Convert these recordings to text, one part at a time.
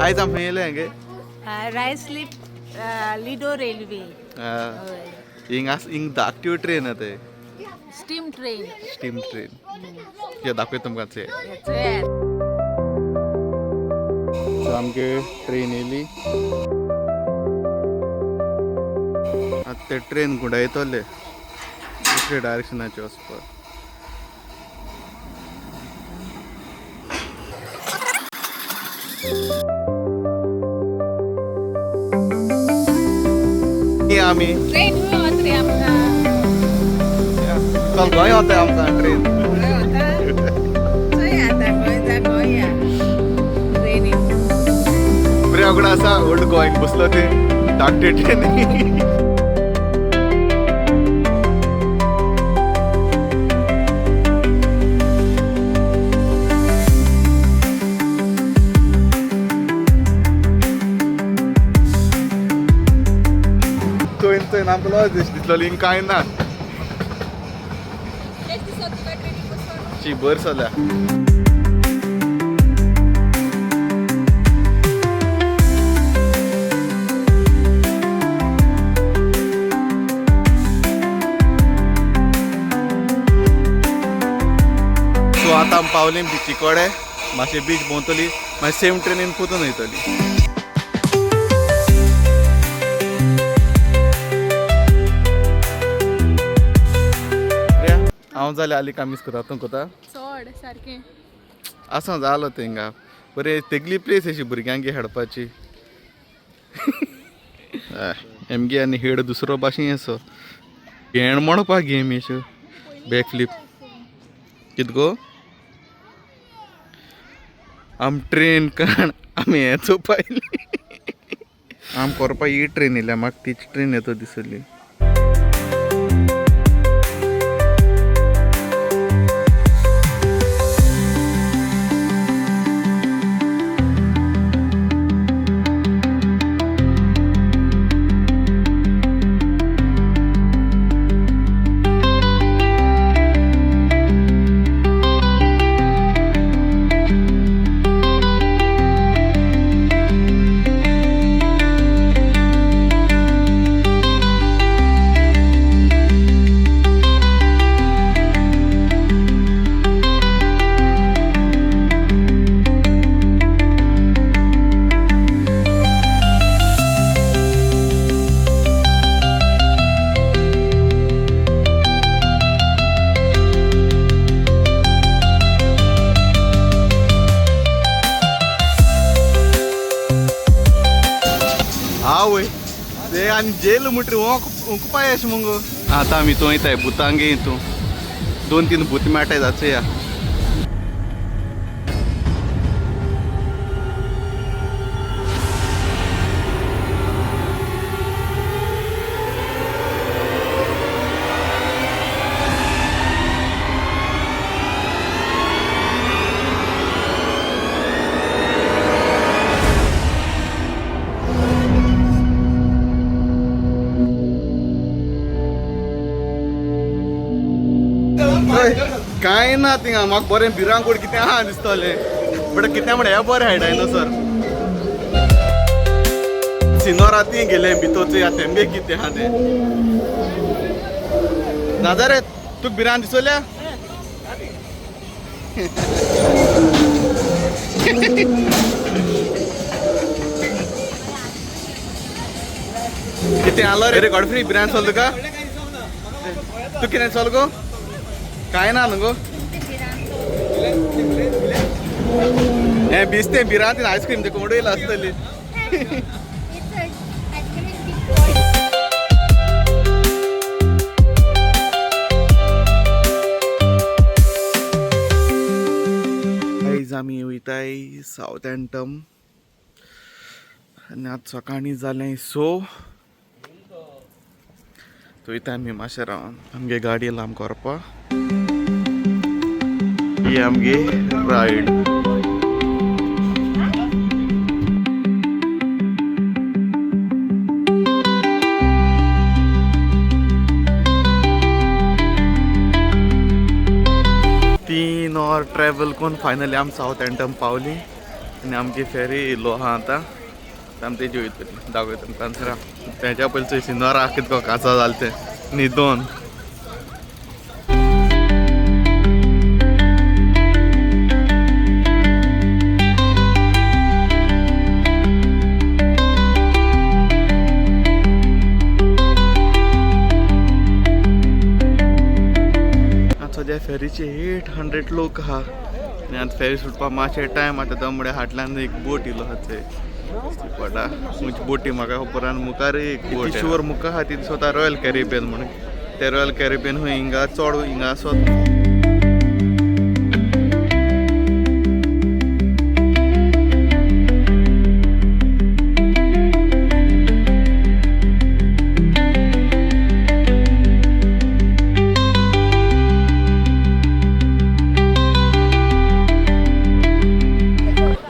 आयज आमी येयले हांगे रायस्लीप लिडो रेल्वे. हिंग आस, हिंग धाकट्यो ट्रेन ते. Steam train. Steam train हे दाखय तुमकां ते. आमगे ट्रेन येयली आतां, ते ट्रेन घुंवडायतले दुसरे डायरेक्शनाचे वचपाक. आमी ट्रेन वता आमकां. चल, गोंय वता आमकां ट्रेन. गोंय वता. चोय आतां गोंय जा, गोंय या ट्रेनीन. बरें अगड आसा, ओल्ड गोंयक बसलो ते धाकटे ट्रेनी. थंय थंय आमकां लॉज दिसलो, हिंग कांय ना. शी, बरें चल्या. सो आतां आमी पावली बिची कडेन. मातशें बीच भोंवतली, मागीर सेम ट्रेनीन परतून वयतली. हांव जाल्यार आली कामीस करता, तूं करता? चड सारकें. आसा जालो थिंगा. बरें, तेगली प्लेस अशी भुरग्यांक खेळपाची. एमगे आनी हेड दुसरो भाशेन असो घेण म्हणपा गेम अश्यो बॅक फ्लिप कित गो. आम ट्रेन काण आमी हें चोवपा आयली. आम करपा ही ट्रेन येयल्या, म्हाका तीच ट्रेन येता दिसली. आवय, ते आनी जेल म्हणटरी ओंकपाय अशें मुगो. आतां आमी थंय वयताय भुतांगे. हितून दोन तीन भूत मेळटाय जाचो या. हय, कांय ना थिंगा. म्हाका बरें भिरांकूळ कितें आहा दिसतलें, बट कितें म्हण हें बरें हाय डायनोसर सिनोरा ती गेले भितर. चोया तेंबे कितें आहा तें. नाजारे तुका भिरांत दिसोल्या? कितें आलो रे गॉडफ्री, भिरांत चल तुका? तूं कितें चल गो? कांय ना न्हू गो. हें बिस्तें भिरांतीन आयस्क्रीम ते उडयला आसतली. It's a ice cream is big boy. आयज आमी वयताय सावथ एंटम आनी आतां सकाळीं जालें सो वयता आमी मातशें रावन. आमगे गाडी येयला आमकां व्हरपा. ही आमगे रायड. 3 वर ट्रॅव्हल करून फायनली आमी सावथ एंटम पावली. आनी आमची फेरी येयलो आहा आतां. आमी तेजी वयतली दाखयता तुमकां. तेच्या पयलीं चोय सिनोरा कितको कांचो जालें तें न्हिदोन. सद्या फेरीचे 800 लोक आहा. आनी आतां फेरी सुटपाक मातशें टायम आतां दमडे हाटल्यान एक बोट येयलो आहा थंय पडा खंयची बोटी म्हाका खबर आनी मुखार एक बोट शुअर मुखार आहा ती स्वता रॉयल कॅरिबियन म्हणून. ते रॉयल कॅरिबियन खंय हिंगा चड हिंगा आसत.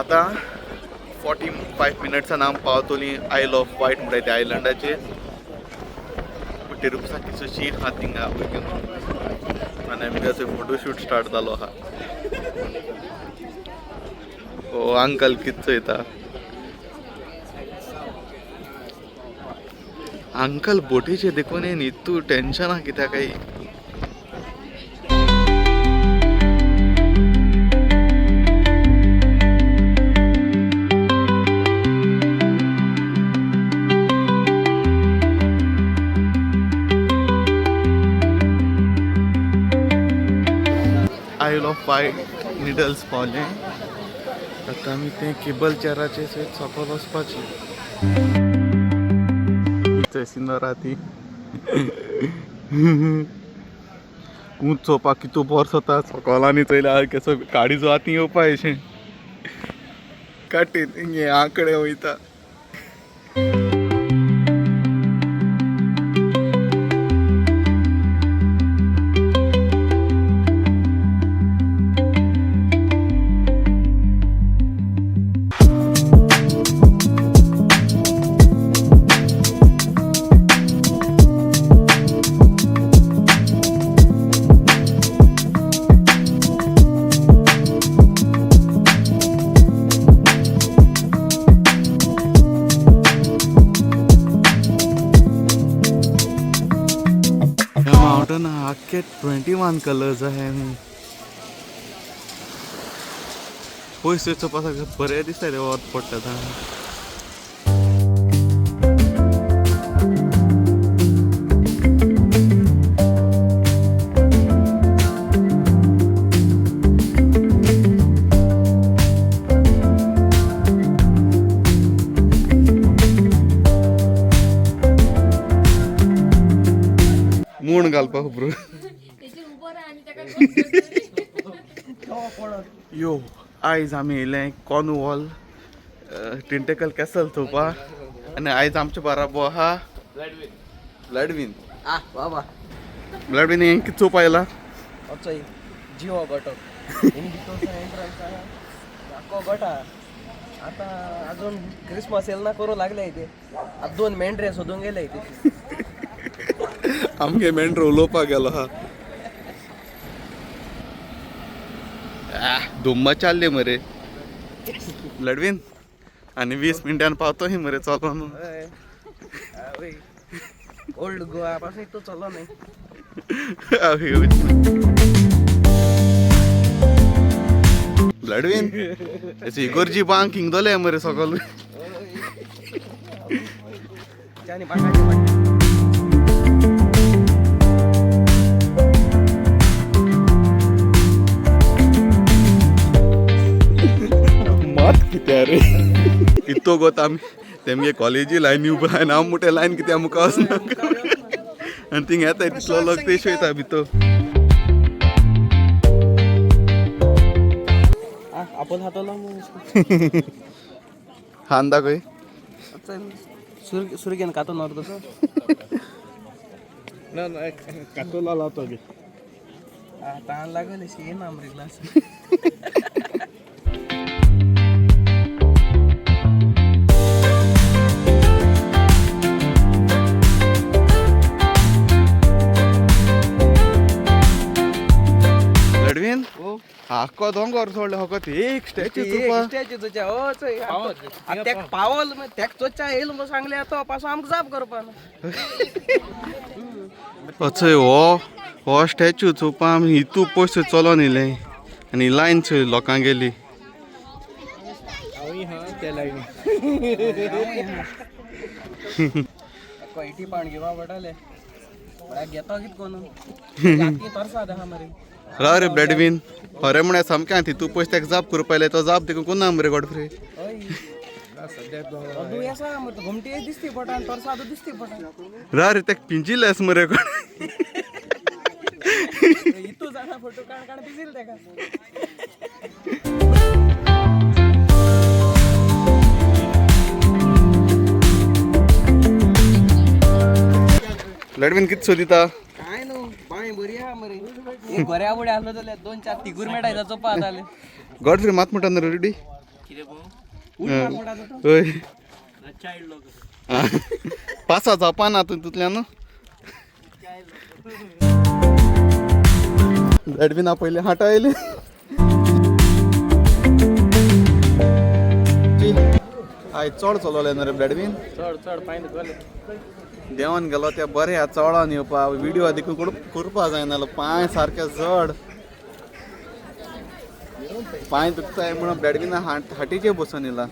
आतां 45 मिनट्सान आमी पावतली आयल ऑफ वायट म्हणटा त्या आयलंडाचेर. 50 रुपया कितलीशी आहा थिंगा आनी आमगे थंय फोटोशूट स्टार्ट जालो आहा. ओ अंकल कित चोयता. अंकल बोटीचे देखून न्ही तूं टेंशन आहा कित्याक काय. आयल ऑफ वायट निडल्स पावले. आतां आमी ते केबल चेराचे सयत सकयल वचपाचें. थंय सिनोरा ती ऊंच चोवपाक कितू बोर जाता. सकयल आनी चोयल्यार केसो काळीज आतां येवपा अशें काटीन हिंगे आंकडे वयता. माउंटेन आख्खे 21 कलर्स आहे. पयस चोवपा सारकें बरें दिसता तें वत पडटा तेन्ना. मूण घालपाक ब्रो. यो आयज आमी येयले कॉर्नवॉल टिंटेकल कॅसल चोवपा. आनी आयज आमचे बाराबो आहा ब्लडवीन. बाबा ब्लडवीन हें कितें चोवपा येयला? जिवो गटो आख्खो गट आहा. आतां अजून क्रिसमस येयल ना करूं लागले ते. आतां 2 मेंढरे सोदूंक गेले ते. आमगे मेंढरो उलोवपाक गेलो आहा. धुम्मा चालले मरे लडवीन. आनी 20 मिनटान पावतो ही मरे चलोन. ओल्ड गोवा पासून तो चलो न्ही. लडवीन इगोर्जी बांक हिंगदोले मरे सकल. मात कित्या रे इतो गोत आमी तेमगे कॉलेजी लायन उबो लायन हांव मोठे लायन कित्या मुखार वचना आनी थिंग येता तितलो लोक तेश वयता भितर. आपण हाताला हान दाखय. सुरगेन कातो नव्हतं तसं. ना ना कातोला लावतो गे. ताण लागल ये ना आमरे ग्लास. लडवीन हो आखो इतको दोंगोर सोडले फकत एक स्टॅच्यू चोवपा. स्टॅच्यू चोच्या हो चोय आतां तेक पावल तेक चोच्या येयल म्हूण सांगले आतां पासून आमकां जाप करपाक. अचय हो हो स्टॅच्यू चोवपा आमी हितू पयस चलोन येयले आनी लायन चोय लोकां गेली. हांवूय हा त्या लायनी. एटी पाण घेवपा पडटले म्हळ्यार घेतो कित कोण तरसाद आहा मरे. राव रे ब्लॅडवीन, खरें म्हळ्यार सामकें तितू पयस तेका जाप करपा येयले, तो जाप देखून कोण ना मरे गॉडफ्रे. हय दुयेंस आहा मरे, घुमटी दिसती पडटा आनी तरसाद दिसती पडटा. राव रे, तेका पिंजिल्लें मरे कोण. इतू जाणा फोटो काड काड दिसील तेका. ब्लॅडवीन कितें सोदिता? काय न्हू, बांय बरी आहा मरे. एक गोऱ्या बुड्या आसलो जाल्यार दोन चार तिगूर मेळटा चोपा जाताले. गॉडफ्रे मात म्हणटा न्हू रेडी. उठ म्हणटा तो. हय, पासा जावपा ना तितूंतल्यान. ब्लॅडवीन पयलीं हाटा येयले. आयज चड चलोलें न्हू रे ब्लॅडवीन? चड चड पांय दुखले. देंवन गेलो ते बरें ह्या चोडान येवपा विडियो देखून करपा जायना, पांय सारके जड, पांय दुखताय म्हणून ब्लॅडवीन हाटीचेर बसून येयला.